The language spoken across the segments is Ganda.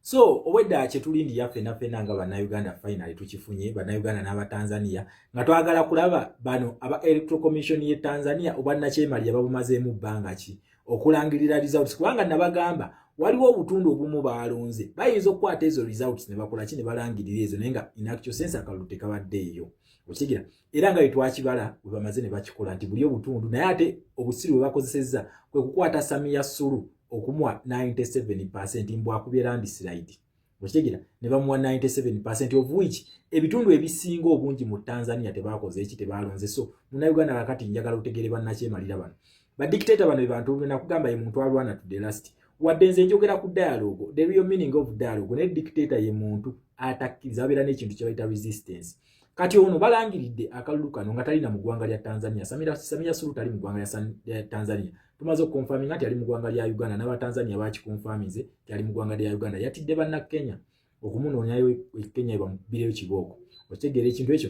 So obwedda kyetulindira ffenna ffenna nga Bannayuganda, finally tukifunye, Bannayuganda n'Abatanzania, nga twagala kulaba bano aba Electoral Commission ye Tanzania obwannakyemalira babumazeemu bbanga ki okulangirira results, kubanga nabagamba waliwo obutundu obumu baalonze, bayinza okukwata ezo results ne bakola ki, ne balangirira ezo, naye nga in actual sense akalulu tekabadde eyo. Okigira era nga bwe twakibala, bwe bamaze ne bakikola nti buli obutundu, naye ate obusiru bwe bakozesezza kwe kukwata Samia Suluhu okumuwa 97%, mbwakubye landslide. Okitegera? Ne bamuwa 97%, of which ebitundu ebisinga obungi mu Tanzania tebakoze eki, tebalonze. So Munnayuganda, kakati njagala otegere, bannakyemalira bano, badictator bano, bebantu nakugamba ye muntu alwana to the last. Wadde nze njogera ku dialogue, the real meaning of dialogue, ne dictator ye muntu atakkiriza, babeera n'ekintu kye bayita resistance. Kati ono balangiridde akalulu kano nga talina mu ggwanga lya Tanzania. Samia Suluhu tali mu ggwanga lya Tanzania. Tumaze okuconfirminga nti ali mu ggwanga lya Uganda, n'Abatanzania bakiconfirminze nti ali mu ggwanga lya Uganda. Yatidde Bannakenya okumunoonyayo e Kenya bamubireyo kibooko. Okitegeera ekintu ekyo?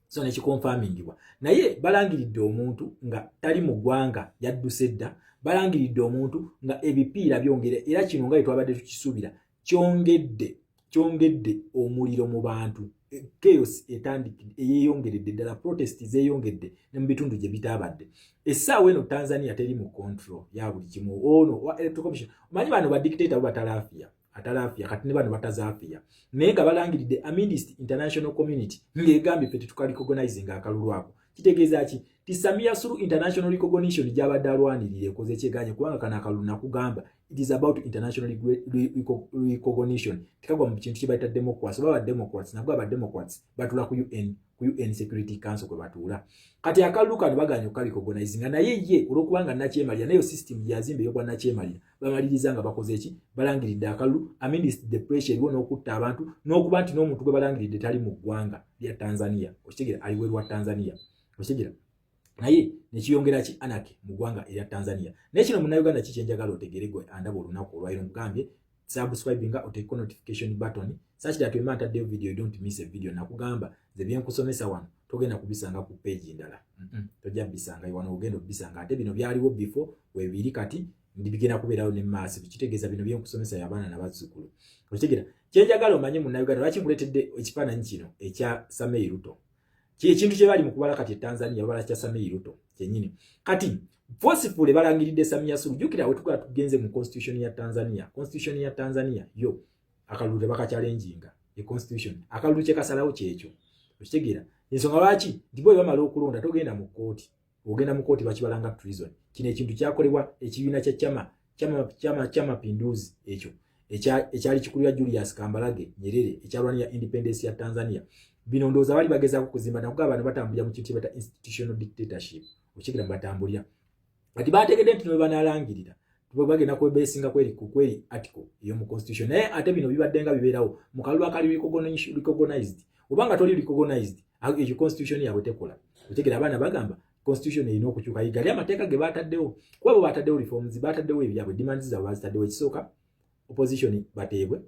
So nekiconfirmingibwa, naye balangiridde omuntu nga tali mu ggwanga, yadduse dda. Balangiridde omuntu nga ebipiira byongera, era kino nga bwe twabadde tukisuubira, kyongedde omuliro mu bantu. Chaos etandikidde, eyeyongeredde ddala, protest zeeyongedde ne mu bitundu gye bitaabadde. Essaawa eno Tanzania teri mu control ya buli kimu. Ono wa Electoral Commission, omanyi bano badictator bo batalaafiya atalaafiya, kati ne bano batazaafiya, naye nga balangiridde amidst international community ng'egambye ffe tetukarecognizinga akalulu ako. Kitegeeza ki? Ti Samia Suluhu international recognition gy'abadde alwanirira ekoze kyeganye, kubanga kano akalulu nakugamba it is about international recognition, tekagwa mu kintu kye bayita democrats oba bademocrats. Nabwo abademocrats batuula ku UN Security Council kwe batuula. Kati akalulu kano baganye okukarecognizinga, naye ye olwokubanga nakyemalira nayo system gyeyazimba ey'obwannakyemalira, bamaliriza nga bakoze eki? Balangiridde akalulu amidst the pressure eriwo n'okutta abantu n'okuba nti n'omuntu gwe balangiridde tali mu ggwanga lya Tanzania. Okitegera? Ali bweru wa Tanzania. Okitegera? Naye nekiyongera ki? Anarchy mu ggwanga erya Tanzania. Naye kino, Munnayuganda, kikyenjagala otegere gwe andaba olunaku olwaliro, nkugambye subscribinga, oteeko notification button such that wemba ntaddeyo video, you don't miss a video. Nakugamba nze byenkusomesa wano togenda kubisanga ku page ndala. Tojja bisanga wano, ogenda obisanga. Ate bino byaliwo before, webiri kati, bigenda kubeerawo ne maaso. Kitegeeza bino byenkusomesa yabaana nabazzukulu. Okitegera? Kyenjagala omanye, Munnayuganda, lwaki nkuleetedde ekifaananyi kino ekya Samei Ruto, kyekintu kye bali mu kubala kati e Tanzania, babala kya Samei Ruto kyennyini. Kati forcefully balangiridde Samia Suluhu. Jjukira we tukola tugenze mu constitution ya Tanzania. Constitution ya Tanzania yo akalulu tebakachallenginga e constitution, akalulu kye kasalawo kyekyo. Okitegeera ensonga lwaki nti bwe bamala okulonda togenda mu kkooti? Ogenda mu kkooti bakibalanga treason. Kino ekintu kyakolebwa ekibiina kya Chama Cha Mapinduzi, ekyo ekyali kikulira Julius Kambarage Nyerere, ekyalwanira independence ya Tanzania. Bino ndowooza bali bagezaako kuzimba. Nakugamba bano batambulira mu kintu kye institutional dictatorship. Okigira? Batambulira kati bategedde nti nebanalangirira bagenda kwebesinga kweri article ey'omu constitution. Naye ate bino bibadde nga bibeerawo mu kalulu akali recognized. Obanga toli recognized, ekyo constitution yaabwe tekola. Otegera? Abaana bagamba constitution erina okukyuka, gali amateeka ge bataddewo, kuba bo bataddewo reforms, bataddewo ebyabwe, demands zaabwe bazitaddewo. Ekisooka, opposition bateebwe,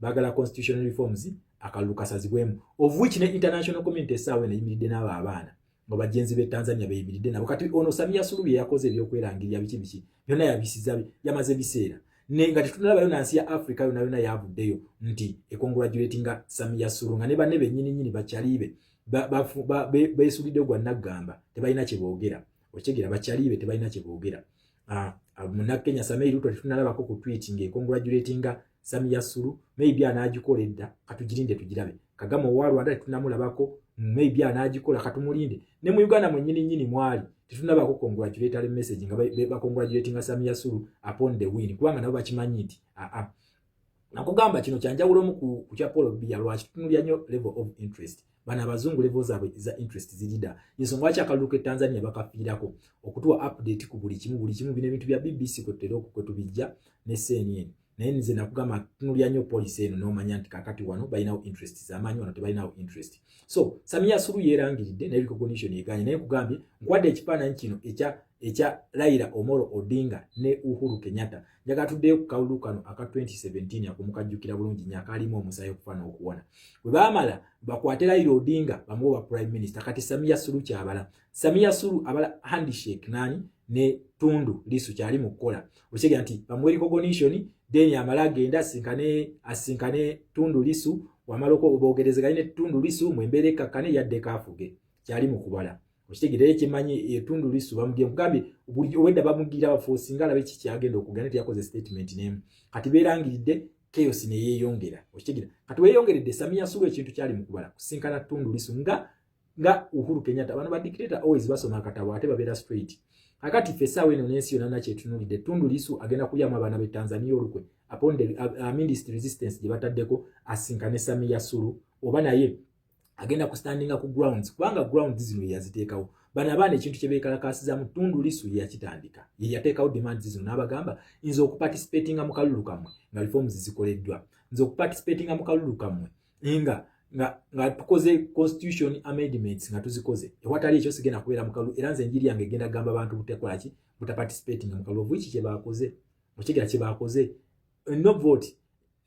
baagala constitutional reforms, akalulu kasazibwemu, of which ne international community essaawa eno eyimiridde n'abo abaana nga bajenzi b'e Tanzania beyimiridde nabo. Kati ono Samia Suluhu ye yakoze ebyokwerangirira biki biki byonna yabisiza, yamaze biseera ne nga tetunalabayo nansi ya Africa yonna yonna yavuddeyo nti econgratulatinga Samia Suluhu, nga ne banne bennyini nnyini bakyalibe beesulidde gwa naggamba, tebalina kye boogera. Okitegera? Bakyalibe tebalina kye boogera. Ah, ah, Munnakenya Samei Ruto tetunalabako ku tweet ng'econgratulatinga Samia Suluhu. Maybe anaagikola edda, katugirinde tugirabe. Kagame owa Rwanda tetunamulabako, maybe anaagikola, katumulinde. Ne mu Uganda mwennyini nnyini mwali tetunabako congratulatory message nga bacongratulatinga Samia Suluhu upon the win, kubanga nabo bakimanyi nti aa nakugamba kino kyanjawulomu ku kya Paul Biya. Lwaki tutunulya nnyo level of interest? Bano abazungu level zaabwe za interest zirida. Ensonga lwaki akalulu ke Tanzania bakafiirako okutuwa update ku buli kimu, buli kimu. Bino ebintu bya BBC kwetutera kwetubijja ne CNN, naye nze nakugamba tunulya nnyo policy eno n'omanya nti kakati wano balinawo interest z'amaanyi, wano tebalinawo interest. So Samia Suluhu yeerangiridde, naye recognition eganye. Naye nkugambye nkwadde ekifaananyi kino ekya Raila Omolo Odinga ne Uhuru Kenyatta. Njagala tuddeyo ku kalulu kano aka 2017 akomukajjukira bulungi nnyo, akaalimu omusaayi okufa n'okuwona, bwe baamala bakwate Raila Odinga bamuwe wa prime minister. Kati Samia Suluhu kyabala, Samia Suluhu abala handshake nani? Ne Tundu Lisu kyali mu kukola. Okitegeera nti bamuwe recognition, Then amale agende asinkane Tundu Lisu. Wamala bogerezeganye ne Tundu Lisu mu embeera ekkakkane, yadde kaafuge kyali mu kubala. Okitegeera? Ekimanyi Tundu Lisu bamugiye kugambye buli obwedda bamugira baforcinga alabe kiki kyagenda okugenda. Teyakoze statement nemu. Kati beerangiridde, chaos ne yeeyongera. Okitegeera? Kati weeyongeredde, Samia Suluhu ekintu kyali mu kubala kusinkana Tundu Lisu nga Uhuru Kenyatta. Bano ba dictator always basoma akatabo ate babeera straight. Akati ffe essaawa eno n'ensi yonna nakyetunuulidde, Tundu Lisu agenda kulyamu abaana b'e Tanzania olukwe upon the amidst resistance gye bataddeko, asinkane Samia Suluhu, oba naye agenda kustandinga ku grounds, kubanga grounds zino yaziteekawo bano abaana. Ekintu kye beekalakaasizaamu, Tundu Lisu ye yakitandika, ye yateekawo demands zino n'abagamba, "Nze okuparticipatinga mu kalulu kammwe nga reforms zikoleddwa, nze okuparticipatinga mu kalulu kammwe nga tukoze constitution amendments, nga tuzikoze, ewatali ekyo sigenda kubeera mu kalulu. Era nze enjiri yange egenda gamba abantu butekolaki, butaparticipatinga mu kalulu." Of kye baakoze, okigera kye baakoze, no vote,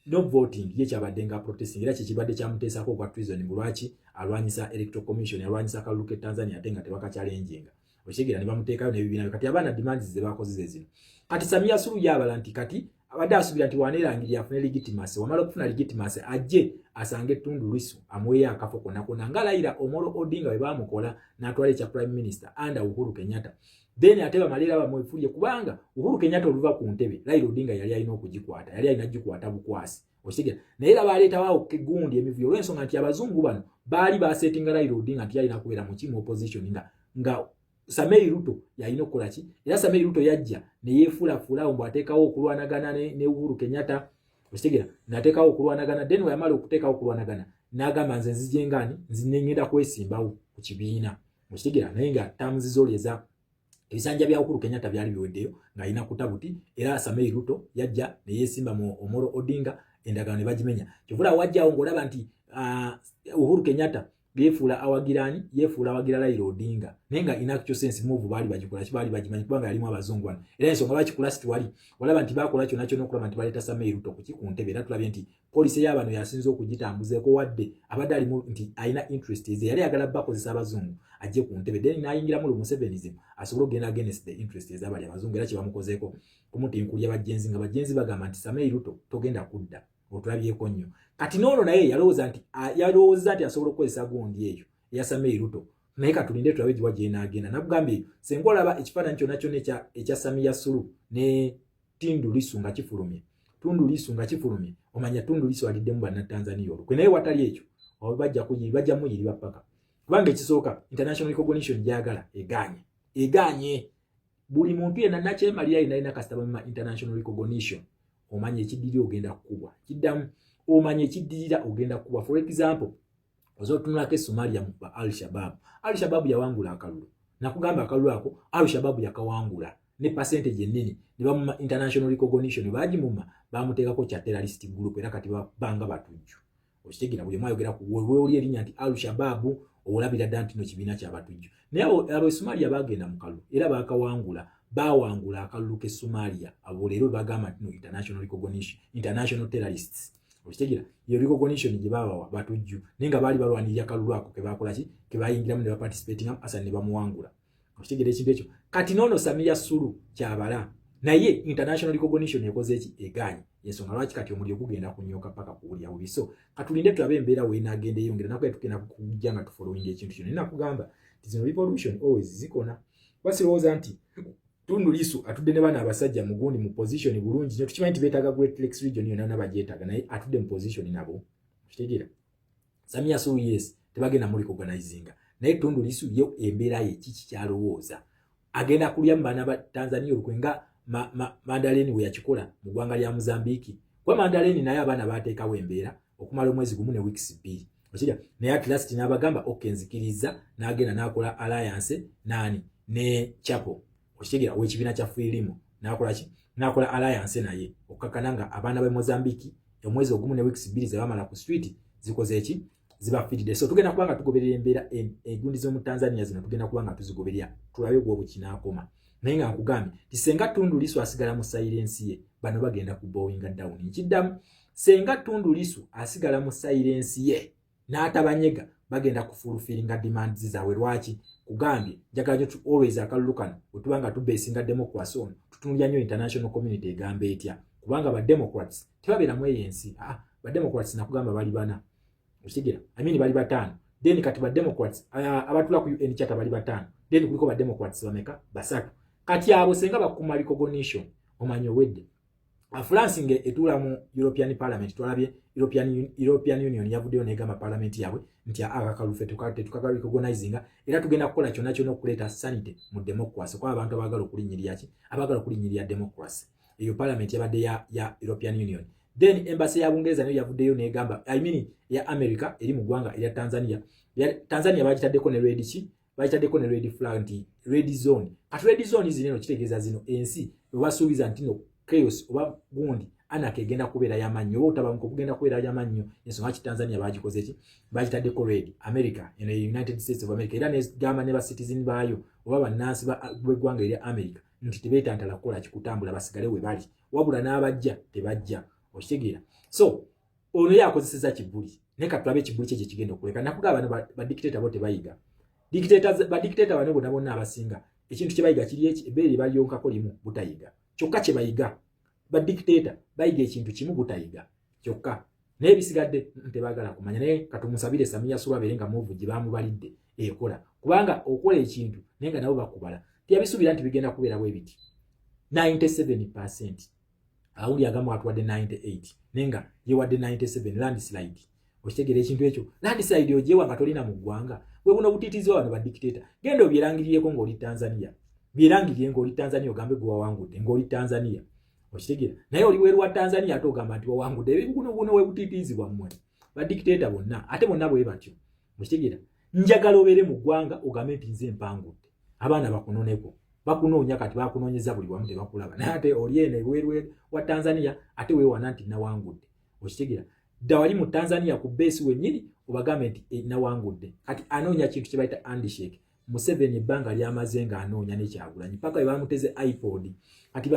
no voting. Ye kyabadde nga protesting, era kyekibadde kyamuteesako ogwa treason, mu lwaki alwanyisa Electoral Commission, alwanyisa akalulu ke Tanzania ate nga tebakachallenginga. Okitegeera? Ne bamuteekayo n'ebibiina. Kati abaana demands ze bakoze ze zino. Kati Samia Suluhu yabala nti kati abadde asuubira nti waneerangirira afune legitimacy. Wamala okufuna legitimacy, ajje asange Tundu Lisu amuweeyo akafo konna konna, nga Raila Omolo Odinga bwe baamukola n'atwala ekya prime minister under Uhuru Kenyatta. Then ate bamale era bamwefulye, kubanga Uhuru Kenyatta oluva ku ntebe, Raila Odinga yali alina okugikwata, yali alina gikwata bukwasi. Okitegeera? Naye era baleetawo gundi emivuyo olw'ensonga nti abazungu bano baali basetinga Raila Odinga nti yalina kubeera mu kimu opposition, nga Samei Ruto yalina okukola ki. Era Samei Ruto yajja ne yeefuulafuula mbu ateekawo okulwanagana ne Uhuru Kenyatta. Okitegeera? Nateekawo okulwanagana. Then weyamala okuteekawo okulwanagana, n'agamba, "Nze nzijengaani, nze ngenda kwesimbawo ku kibiina." Okitegeera? Naye nga terms zoli eza ebisanja bya Uhuru Kenyatta byali biweddeyo, ng'alina kutabuti. Era Samei Ruto yajja ne yeesimba mu Omolo Odinga, endagaano ne bagimenya. Kyovula wajjawo ng'olaba nti Uhuru Kenyatta yeefuula awagirani, yeefuula awagira Raila Odinga, naye nga in actual sense move baali bagikola ki, baali bagimanyi, kubanga yalimu abazungu wano. Era ensonga lwaki last wali walaba nti bakola kyonna kyonna okulaba nti baleeta Samei Ruto kuki, ku ntebe. Era tulabye nti policy y'abano yasinze okugitambuzeeko, wadde abadde alimu nti alina interest ze yali ayagala bakozesa abazungu ajje ku ntebe, then n'ayingiramu Lumusevenism asobole okugenda against the interest ez'abali abazungu. Era kye bamukozeeko kumutinkulya bajenzi, nga bajenzi bagamba nti, "Samei Ruto togenda kudda." Otulabyeko nnyo. Kati noono naye yalowooza nti asobola okukozesa gundi eyo eya Samei Ruto, naye katulinde tulabe giwa gyenaagenda. Nakugambye eyo, senga olaba ekifaananyi kyonna kyonna ekya Samia Suluhu ne Tundu Lisu nga kifulumye, Tundu Lisu nga kifulumye, omanya Tundu Lisu aliddemu Bannatanzania olukwe. Naye watali ekyo, bajja muyiriba paka, kubanga ekisooka international recognition gyagala eganye, eganye. Buli muntu yenna nakyemalira yenna alina kasita bamuma international recognition, omanya ekiddirira ogenda kukubwa. Kiddamu, omanya ekiddirira ogenda kukubwa. For example, osobola otunulako e Somalia mu Al Shabab. Al Shabab yawangula akalulu. Nakugamba akalulu ako Al Shabab yakawangula ne percentage ennene, ne bamuma international recognition. Bagimuma, bamuteekako kya terrorist group, era kati banga batujju. Okitegeera? Buli omu ayogera weoli erinnya nti Al Shababu, olabira ddala nti no kibiina kyabatujju. Naye abo Somalia bagenda mu kalulu era bakawangula, bawangula akalulu ke Somalia. Abo leero bagamba nti no international recognition, international terrorists. Okitegeera? Yo recognition gye babawa, batujju, naye nga baali balwanirira kalulu ako kebakolaki, kebayingiramu ne baparticipatingamu asa ne bamuwangula. Okitegeera ekintu ekyo? Kati noono Samia Suluhu kyabala, naye international recognition ekoze eki? Eganye. Ensonga lwaki kati omuliro gugenda kunyoka paka kuwulira bubi. So katulinde tulabe embeera weenagenda eyongera. Nakuye tugenda kujja nga tufollowinga ekintu kino. Naye nakugamba nti zino revolution always zikona, kuba sirowooza nti Tundu Lisu atudde ne bano abasajja mugundi mu position bulungi nyo. Tukimanyi nti beetaaga Great Lakes region yonna nabagyetaaga, naye atudde mu position nabo. Okitegeera? Samia Suluhu, yes, tebagenda mu recognizinga, naye Tundu Lisu yo embeera ye kiki kyalowooza? Agenda kulya mu baana ba Tanzania olukwe nga Mandaleni we yakikola mu ggwanga lya Mozambique, kuba Mandaleni naye abaana bateekawo embeera okumala omwezi gumu ne weeks 2. Okirya? Naye at last n'abagamba, "Ok, nzikiriza." N'agenda n'akola alliance naani? Ne Chapo. Okitegeera? Ow'ekibiina kya Frelimo. N'akola ki? N'akola alliance naye okukakana nga abaana b'e Mozambique omwezi ogumu ne weeks 2 ze bamala ku street zikoze eki? Zibafiiridde. So tugenda kuba nga tugoberera embeera egundi z'omu Tanzania zino, tugenda kuba nga tuzigoberera tulabe gwobu kinaakoma. Naye nga nkugambye ti senga Tundu Lisu asigala mu silence ye, bano bagenda ku bowinga down. Nkiddamu, senga Tundu Lisu asigala mu silence ye n'atabanyega, bagenda kufulfillinga demands zaabwe. Lwaki kugambye njagala nyo always akalulu kano bwe tuba nga tubeesinga democracy ono, tutunulya nnyo international community egamba etya. Kubanga ba Democrats tebabeeramu eyo ensi. Ah, ba Democrats nakugamba bali bana, okitegera? I mean, bali bataano. Then kati ba Democrats abatula ku UN Charter bali bataano. Then kuliko ba Democrats bameka? Basatu. Kati abo senga bakuma recognition, omanya owedde. France nge etuula mu European Parliament, twalabye European Union yavuddeyo negamba parliament yaabwe nti akakalulu ffe tetukaka recognizinga, era tugenda kukola kyonna kyonna okuleeta sanity mu democracy, kuba abantu abaagala okulinnyirira ki, abaagala okulinnyirira democracy. Eyo parliament yabadde ya European Union. Then embassy ya Bungereza nayo yavuddeyo negamba, I mean, ya America eri mu ggwanga erya Tanzania. Tanzania bagitaddeko ne red ki, bagitaddeko ne red flag, nti red zone. Kati red zone zino eno kitegeeza zino ensi webasuubiza nti no chaos oba gundi anarchy egenda kubeera yamannyo, oba obutabanguko bugenda kubeera yamannyo. Ensonga ki Tanzania bagikoze ki, bagitaddeko red. America eno, United States of America, era negamba ne ba citizen baayo oba bannansi b'eggwanga erya America nti tebeetantala kukola kikutambula, basigale we bali, wabula n'abajja tebajja, okitegeera? So ono ye akozeseza kibuli, naye katulabe ekibuli kye kyekigenda okuleka. Nakugamba bano ba dictator bo tebayiga. Ba dictator bano bonna bonna abasinga ekintu kye bayiga kiri eki, ebbeere balyonkako limu, butayiga. Kyokka kye bayiga, ba dictator bayiga ekintu kimu, butayiga kyokka, naye ebisigadde tebaagala kumanya. Naye katumusabire Samia Suluhu abeere nga move gye bamubalidde ekola, kubanga okola ekintu naye nga nabo bakubala, teyabisuubira nti bigenda kubeera bwe biti. 97%, awuli agamu atuwadde 98, naye nga yewadde 97, landslide. Okitegeera ekintu ekyo? Landslide ogyewa nga tolina mu ggwanga. Bwe buno obutiitizi bwa bano ba dictator. Genda obyerangiriryeko ng'oli Tanzania, byerangirire ng'oli Tanzania, ogambe gwe wawangudde ng'oli Tanzania, okitegeera? Naye oli weru wa Tanzania, ate ogamba nti wawangudde. Buno buno we butiitiizi bwammwe ba dictator bonna, ate bonna bwe batyo, okitegeera? Njagala obeere mu ggwanga ogambe nti nze mpangudde, abaana bakunoneko. Bakunoonya kati, bakunoonyeza buli wamu, tebakulaba, naye ate oli eno ebweru wa Tanzania, ate weewana nti nawangudde, okitegeera? Dda wali mu Tanzania ku base wennyini obagambe nti nawangudde. Kati anoonya kintu kye bayita handshake. Museveni ebbanga lyamaze ng'anoonya nekyagulanyi paka we bamuteze iPod. Kati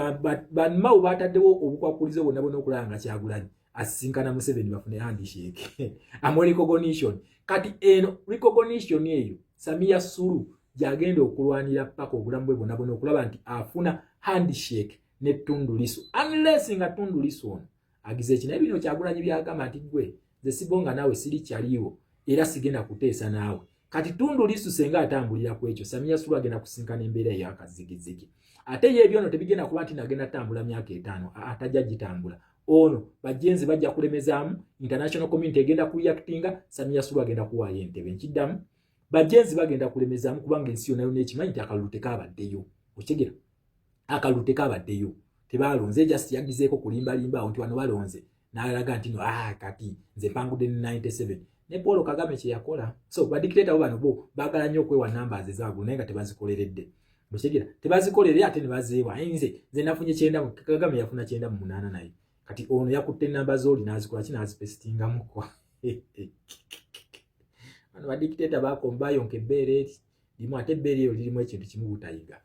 bamawu bataddewo obukwakulizo bwonna bwonna okulaba nga Kyagulanyi asisinkana Museveni bafune handshake, amu recognition. Kati eno recognition eyo Samia Suluhu gyagenda okulwanira paka obulamu bwe bwonna bwonna okulaba nti afuna handshake ne Tundu Lissu, unless nga Tundu Lissu ono agize eki. Naye bino Kyagulanyi byagamba nti gwe nze sibonga naawe, siri kyaliwo, era sigenda kuteesa naawe. Kati Tundu Lissu senga atambulira ku ekyo, Samia Suluhu agenda kusinkana embeera eyakazigizigi. Ate ye ebyono tebigenda kuba nti nagenda tambula myaka 5, atajja gitambula. Ono bajenzi bajja kulemezaamu, international community egenda kureactinga, Samia Suluhu agenda kuwaayo entebe. Nkiddamu, bajenzi bagenda kulemezaamu, kubanga ensi yonna yonna ekimanyi nti akalulu tekabaddeyo, okitegeera? Akalulu tekabaddeyo, tebalonze. Just yagizeeko kulimbalimba awo nti wano balonze, n'alaga nti no, ah, kati nze mpangudde ne 97, ne Paul Kagame kye yakola. So ba dictator bo bano bo baagala nnyo okwewa numbers ezaagulu, naye nga tebazikoleredde, okitegeera? Tebazikolere, ate ne bazeewa. Nze nafunye 90, Kagame yafuna 98, naye kati ono yakutte enamba z'oli n'azikola ki, n'azipesitingamuko. Bano ba dictator bakombayonka ebbeere eri limu, ate ebbeere eryo lirimu ekintu kimu, butayiga.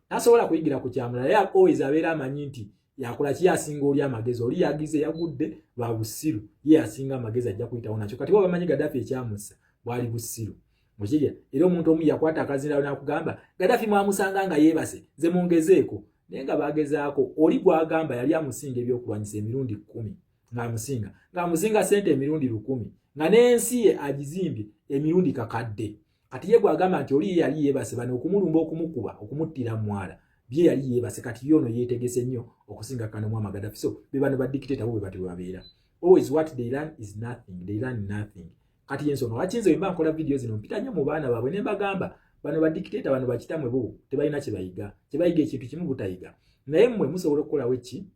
Tasobola kuyigira ku kyamulala. Naye always abeera amanyi nti yakola ki, yasinga oli amagezi. Oli yagize, yagudde lwa busiru, ye yasinga amagezi, ajja kuyitawo nakyo. Kati bo bamanyi Gaddafi ekyamussa bwali busiru, okirya? Era omuntu omu yakwata akazindawo nakugamba Gaddafi mwamusanga nga yeebase, nze mungezeeko. Naye nga bagezaako, oli gwagamba yali amusinga ebyokulwanyisa emirundi 10, ng'amusinga sente emirundi 1000, nga n'ensi ye agizimbye emirundi kakadde. Kati ye gwagamba nti oli ye yali yeebase, bano okumulumba, okumukuba, okumuttira mwala, bye yali yeebase. Kati ye ono yeetegese nnyo okusinga kano Muammar Gaddafi. So be bano ba dictator bo bwe batyo babeera. Always what they learn is nothing, they learn nothing. Kati yensonga lwaki nze wemba nkola vidiyo zino mpita nnyo mu baana baabwe ne mbagamba bano ba dictator bano bakitamwe bo tebalina kye bayiga. Kye bayiga ekintu kimu, butayiga. Naye mmwe musobola okukolawo ki?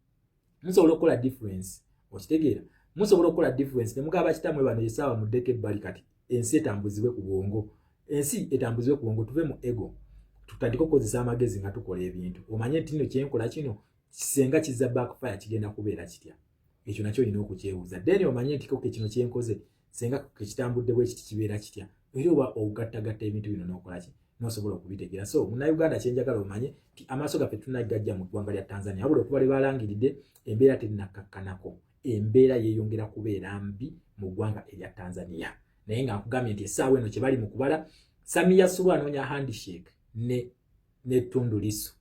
Musobola okukola difference, okitegeera? Musobola okukola difference ne mugamba kitamwe bano, esaawa muddeko ebbali, kati ensi etambuzibwe ku bwongo, ensi etambuzibwe ku bwongo, tuve mu ego, tutandike okukozesa amagezi nga tukola ebintu. Omanye nti nno kyenkola kino senga kiza backfire, kigenda kubeera kitya? Ekyo nakyo olina okukyebuuza. Then omanye nti okay, kino kyenkoze senga kekitambudde bwe kiti, kibeera kitya? Era oba ogattagatta ebintu bino n'okola ki, n'osobola okubitegeera. So Munnayuganda, kyenjagala omanye nti amaaso gaffe tunagajja mu ggwanga lya Tanzania, wabula okuva lwe balangiridde, embeera terinakakkanako, embeera yeeyongera kubeera mbi mu ggwanga erya Tanzania. Naye nga nkugambye nti essaawa eno kye bali mu kubala, Samia Suluhu anoonya handshake ne Tundu Lissu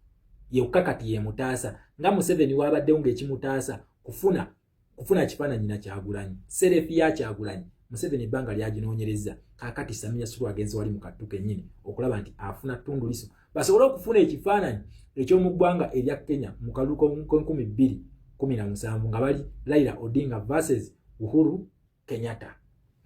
yokka kati yemutaasa, nga Museveni wabaddewo ng'ekimutaasa Kufuna kifaananyi na Kyagulanyi, selfie ya Kyagulanyi. Museveni ebbanga lyaginoonyereza. Kaakati Samia Suluhu agenze wali mu kattu kennyini okulaba nti afuna Tundu Lissu, basobole okufuna ekifaananyi eky'omu ggwanga erya Kenya mu kalulu k'e 2017 nga bali Raila Odinga versus Uhuru Kenyatta.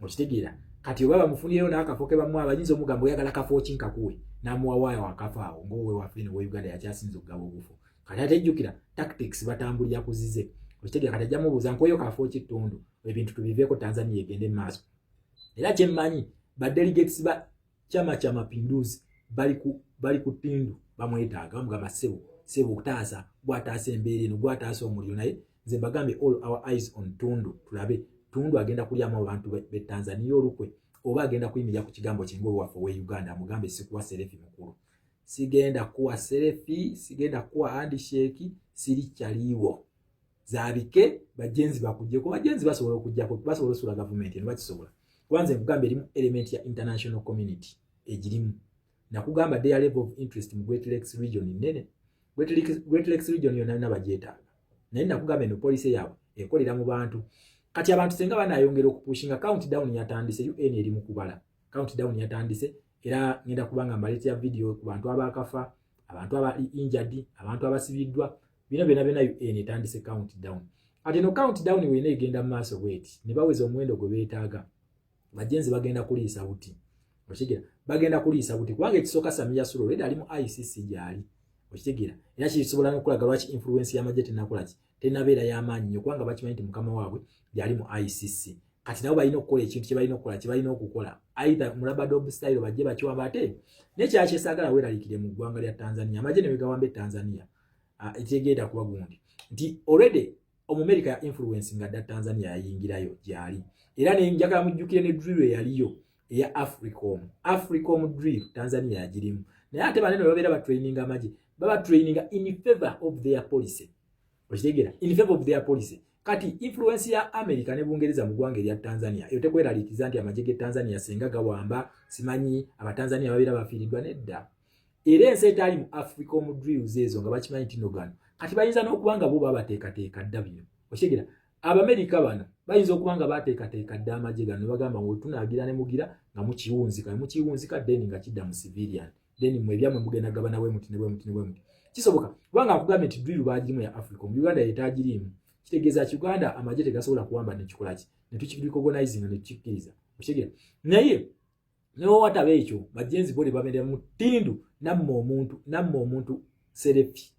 Okitegeera? Kati oba bamufunireyo n'akafo ke bamuwa, abayinza omugamba, "Oyagala kafo ki nkakuwe?" N'amuwawaayo akafo awo ng'owe waffe eno owe Uganda yakyasinza okugaba obufo. Kati ate ejjukira, tactics batambulira ku zize. Okitegeera? Kati ajja mubuuza, "Nkweyo kafo ki, Ttundu?" Ebintu tubiveeko, Tanzania egende mu maaso. Era kyemmanyi, badelegates ba Chama cha Mapinduzi bali ku Tundu, bamwetaaga. Bamugamba, "Ssebo, ssebo, okutaasa gwataasa embeera eno, gwataasa omuliro." Naye nze mbagambye, all our eyes on Tundu. Tulabe Tundu agenda kulyamu abantu be Tanzania olukwe oba agenda kuyimirira ku kigambo kye ngaowaffe owe Uganda, amugambe, "Sikuwa selfie mukulu, sigenda kuwa selfie, sigenda kuwa handshake, siri kyaliiwo." Zaabike bajenzi bakuggyeko, bajenzi basobola okugjako, basobola osula gavumenti eno, bakisobola. Kubanze nkugamba, erimu element ya international community egirimu. Nakugamba their level of interest mu Great Lakes region nene. Great Lakes region yonna yonna bagyetaaga. Naye nakugamba, eno policy yaabwe ekolera mu bantu. Kati abantu senga banayongera okupushinga, count down yatandise, UN eri mu kubala, count down yatandise. Era ngenda kubanga mbaleetera video ku bantu abakafa, abantu abali injured, abantu abasibiddwa, bino byonna byonna. UN etandise count down. Ate no count down wena egenda mu maaso bweti, ne baweza omuwendo gwe beetaaga, bajenzi bagenda kuliisa buti. Okitegeera? Bagenda kuliisa buti, kubanga ekisooka, Samia Suluhu already ali mu ICC gyali. Okitegeera? Era kisobola n'okulaga lwaki influence y'amagye tenakolaki, tenabeera y'amaanyi nnyo, kubanga bakimanyi nti mukama waabwe gyali mu ICC. Kati nabo balina okukola ekintu kye balina okukola, kye balina okukola, either mu rub-a-dub style bajje bakiwamba. Ate nekyakyesaagala weeralikire mu ggwanga lya Tanzania, amagye ne begawamba e Tanzania, ekitegeera kuba gundi nti already Omumerika ya influence nga dda Tanzania yayingirayo gyali. Era nenjagala mujjukire ne drill eyaliyo eya AFRICOM. AFRICOM drill Tanzania yagirimu. Naye ate banene babeera batraininga amagye, baba traininga in favor of their policy. Okitegeera? In favor of their policy. Kati influence ya America ne Bungereza mu ggwanga erya Tanzania eyo tekweraliikiriza nti amagye ge Tanzania senga gawamba, simanyi Abatanzania babeera bafiiriddwa. Nedda. Era ensi etaali mu AFRICOM drills ezo nga bakimanyi nti no gano kati bayinza n'okuba nga bo babateekateeka dda bino. Okitegeera? Abamerika bano bayinza okuba nga bateekateeka dda amagye gano ne bagamba ngu tunaagira ne mugira nga mukiwunzika, ne mukiwunzika, then nga kidda mu civilian, then mwe ebyammwe mugenda gabana bwe muti ne bwe muti ne bwe muti. Kisoboka, kubanga akugambye nti drill baagirimu ya AFRICOM, Uganda yetaagiriimu. Kitegeeza ki? Uganda amagye tegasobola kuwamba nekikola ki, ne tukirecognizinga, ne tukikkiriza. Okitegeera? Naye newataba ekyo, bajenzi bo tebabeera mu ttindu namme omuntu selfie.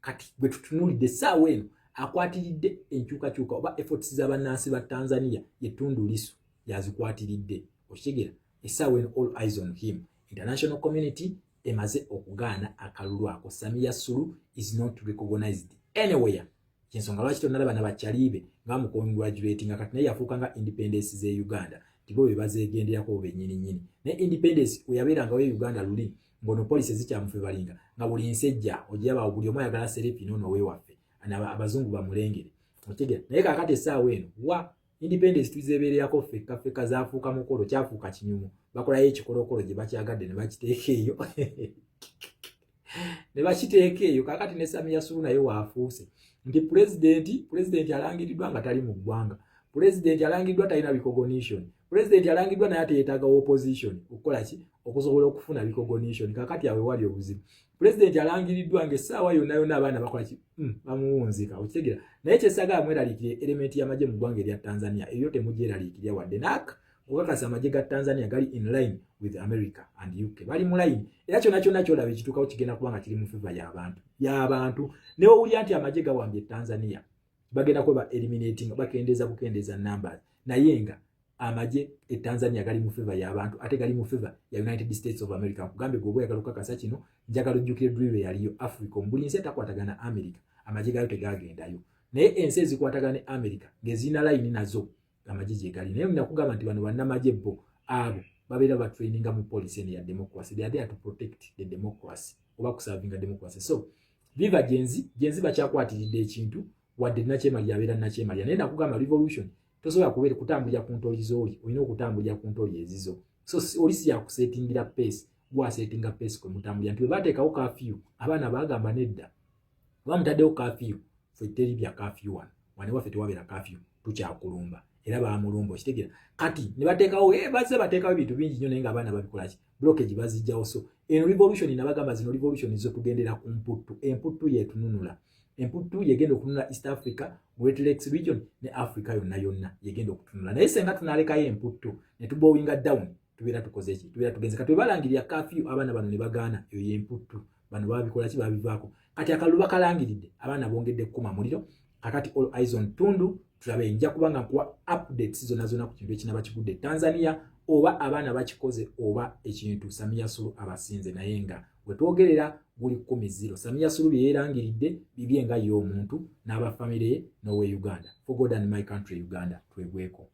Kati gwe tutunuulidde essaawa eno akwatiridde enkyukakyuka oba efforts z'abannansi ba Tanzania ye Tundu Lissu, yazikwatiridde. Okitegeera? Essaawa eno all eyes on him. International community emaze okugaana akalulu ako. Samia Suluhu is not recognized anywhere. Kyensonga lwaki tonalaba nabakyalibe nga bamucongratulatinga. Kati naye yafuuka nga independence ze Uganda, tibo be bazegenderako bennyini nnyini. Naye independence weyabeerangawo e Uganda luli, ng'ono policy zikyamufebalinga, nga buli nsi ejja ogiraba, buli omu ayagala selfie noono owewaffe, abazungu bamulengere. Okitegeera? Naye kaakati essaawa eno wa independence tuzeebererako ffekka ffekka, zafuuka mukolo, kyafuuka kinyumu. Bakolayo ekikolokolo gye bakyagadde ne bakiteeka eyo, ne bakiteeka eyo. Kaakati ne Samia Suluhu naye waafuuse nti pulezidenti alangiriddwa nga tali mu ggwanga, pulezidenti alangiriddwa talina recognition, pulezidenti alangiriddwa naye ate yeetaaga opposition okukola ki, okusobola okufuna recognition. Kaakati awe wali obuzibu. Pulezidenti alangiriddwa ng'essaawa yonna yonna abaana bakola ki? Bamuwunzika. Okitegeera? Naye kyesagala mweraliikire element y'amagye mu ggwanga erya Tanzania, eyo temugyeraliikirya wadde naaka okukakasa. Amagye ga Tanzania gali in line with America and UK, bali mu line. Era kyonna kyonna kyolaba ekituukawo kigenda kuba nga kiri mu favor y'abantu. Newowulira nti amagye gawambye Tanzania, bagenda kuba eliminating, bakendeeza bukendeeza numbers, naye nga amagye e Tanzania gali mu favor y'abantu, ate gali mu favor ya United States of America. Nkugambye, gwe oyagala okukakasa kino, njagala ojjukire drill eyaliyo AFRICOM. Buli nsi etakwatagana America amagye gayo tegagendayo, naye ensi ezikwatagana ne America ng'ezirina layini nazo, amagye gye gali. Naye nakugamba nti bano bannamagye bo abo babeera batraininga mu policy eno ya democracy. They are there to protect the democracy oba kuservinga democracy. So viva Gen Z. Gen Z bakyakwatiridde ekintu, wadde nakyemalya abeera nakyemalya. Naye nakugamba, revolution tosobola kubeera kutambulira ku ntoli z'oli, olina okutambulira ku ntoli ezizo. So oli si yakusetingira pace, gwasetinga pace kwe mutambulira. Nti bwe bateekawo curfew, abaana bagamba nedda, oba mutaddewo curfew, ffe teri bya curfew wano. Wano ewaffe tewabeera curfew, tukyakulumba. Era bamulumba, okitegeera? Kati ne bateekawo, bazze bateekawo ebintu bingi nnyo, naye nga abaana babikolaki? Blockage bazijjawo. So eno revolution, nabagamba, zino revolution zo tugendera ku mputtu. Emputtu yetununula, emputtu yegenda okununula East Africa, Great Lakes Region ne Africa yonna yonna yegenda okutunula. Naye senga tunalekayo emputtu ne tubowinga down, tubeera tukoze ki? Tubeera tugenze. Kati webalangirira curfew, abaana bano ne bagaana. Eyo yemputtu. Bano babikolaki? Babivaako. Kati akalulu bakalangiridde, abaana bongedde kukuma muliro. Kakati all eyes on Tundu. Tulabe, nja kuba nga nkuwa updates zonna zonna ku kintu ekinaba kigudde Tanzania, oba abaana bakikoze, oba ekintu Samia Suluhu abasinze. Naye nga wetwogerera guli 10-0. Samia Suluhu bye yeerangiridde bibye nga ye omuntu n'abafamire ye n'owe Uganda. For God and my country Uganda, twegweko.